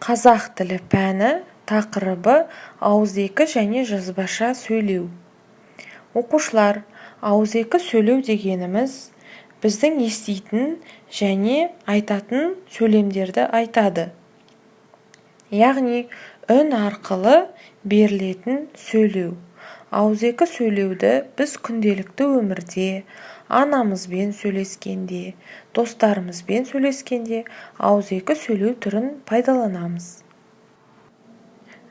Қазақ тілі пәні, тақырыбы: ауызекі және жазбаша сөйлеу. Оқушылар, ауызекі сөйлеу дегеніміз біздің еститін және айтатын сөйлемдерді айтады, яғни үн арқылы берілетін сөйлеу. Ауызекі сөйлеуді біз күнделікті өмірде анамызбен сөйлескенде, достарымызбен сөйлескенде ауызекі сөйлеу түрін пайдаланамыз.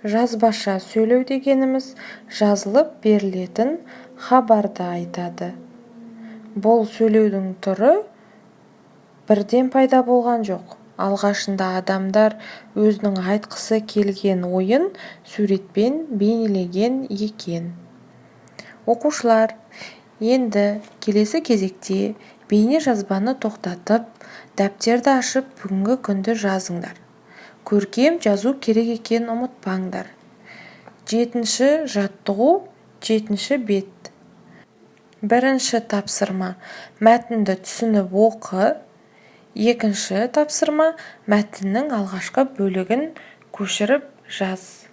Жазбаша сөйлеу дегеніміз жазылып берілетін хабарды айтады. Бұл сөйлеудің түрі бірден пайда болған жоқ. Алғашында адамдар өзінің айтқысы келген ойын суретпен бейнелеген екен. Оқушылар, енді келесі кезекте бейне жазбаны тоқтатып, дәптерді ашып, бүгінгі күнді жазыңдар. Көркем жазу керек екенін ұмытпаңдар. Жетінші жаттығу, жетінші бет. Бірінші тапсырма: мәтінді түсініп оқы. Екінші тапсырма: мәтіннің алғашқы бөлігін көшіріп жаз.